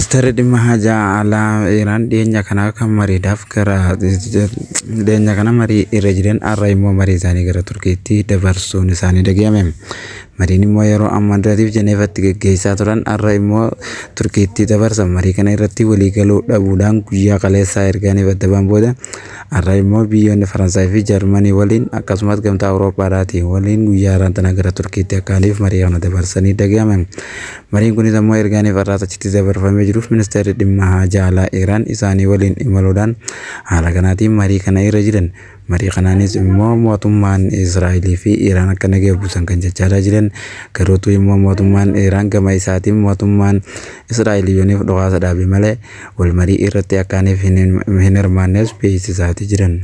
Ministeerri dhimma hajaa alaa Iraan dhiyeenya kana kan mariidhaaf gara dhiyeenya kana marii irra jiran har'a immoo marii isaanii gara Turkiitti dabarsuun isaanii dhagahame. Mariin immoo yeroo ammaa duraatiif Jeneevatti geggeessaa turan har'a immoo Turkiitti dabarsan. Marii kana irratti waliigaluu dhabuudhaan guyyaa kaleessaa ergaaniif adda ba'an booda har'a immoo biyyoonni Faransaay fi Jarmanii waliin akkasumas gamtaa Awurooppaadhaatiin waliin guyyaa har'aan tana gara Turkiitti akkaaniif marii kana dabarsanii dhagahame. Mariin kunis ammoo ergaaniif har'aas achitti dabarfamee jiruuf ministeerri dhimma haajaa alaa Iraan isaanii waliin imaluudhaan haala kanaatiin marii kana irra jiran. Marii kanaanis immoo mootummaan Israa'elii fi Iraan akka nagaa buusan kan jechaadhaa jiran. Garuutu immoo mootummaan Iraan gama isaatiin mootummaan Israa'el yooniif dhukaasa dhaabe malee wal marii irratti akkaaniif hin hirmaannes beeksisaati jiran.